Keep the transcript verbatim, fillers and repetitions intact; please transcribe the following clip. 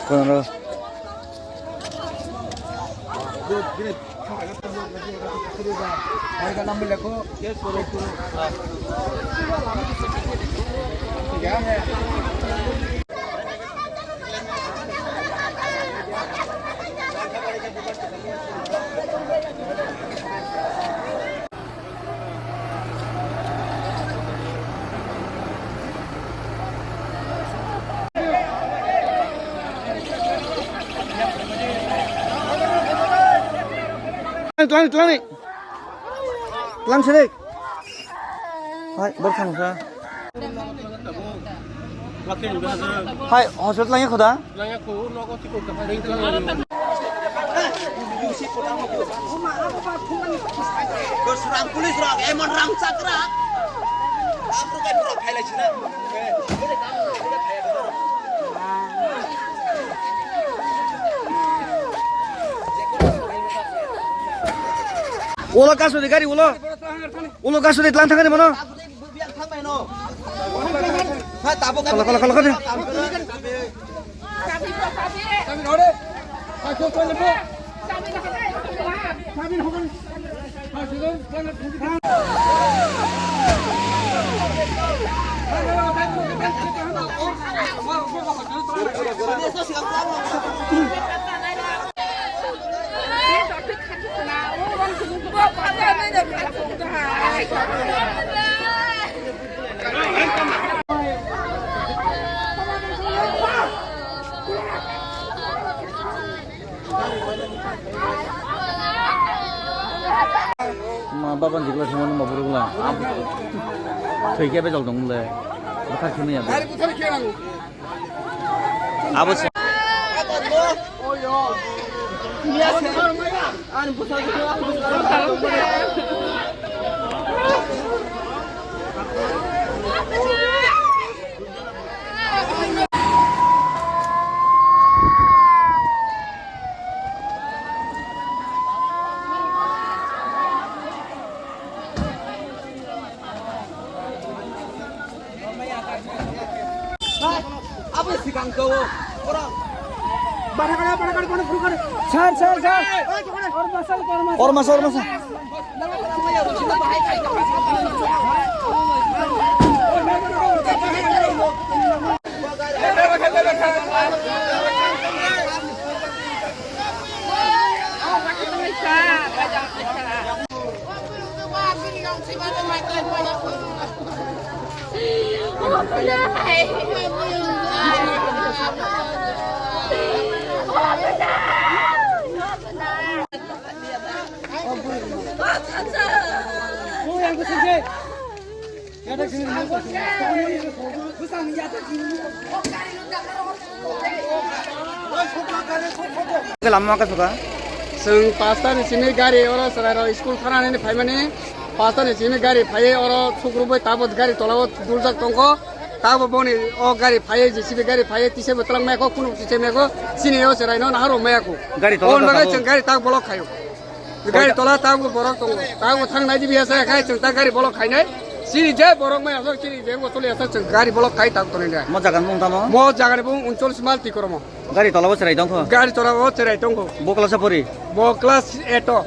Kono. Tlang, tlang ni. Tlang sini. Hai, bor thang sa. Hai, hospital langya khoda. Rang police rang, emon rang chakra. Apro kai pura phailai sina. Ulo kasu di gari ulo. Ulo kasu di tlang thangani mano. Kala, kala, kala, kala. Ma baba jigla thangmani ma burugla. Thwi khe bejal tong le. Bwkha khini ya. Abo se. Abo sikang ko. Sir, sir, sir. Ormasa, ormasa. Lama ka suka. Chwng pasta ni simi gari oro chwrairok school thanani phaimani, pasta ni simi gari phaiwi oro sukrubwi tabuk gari tolao duljak tongkho. Tabuk boni o gari phaiwi, J C B gari phaiwi, tisa bo twlang maya kho, kunu tisa maya kho, sini o chwraino nahar rw maya kho. Gari tola o bagwi tabo. Chwng gari tak block khaio. Gari tola tabuk borok tongo. Tabuk thang nai dibi asa khai chwng ta gari block khainai. Sini je borok mai asok sini je bo tuli asok chwng gari block khai tabuk tonwi nai. Mo jaga ni mung tamo? Mo jaga ni mung uncholish mal tikoromo. Gari tola bo chwrai tongkho? Gari tola bo chwrai tongkho. Bo class o pori? Bo class eight o.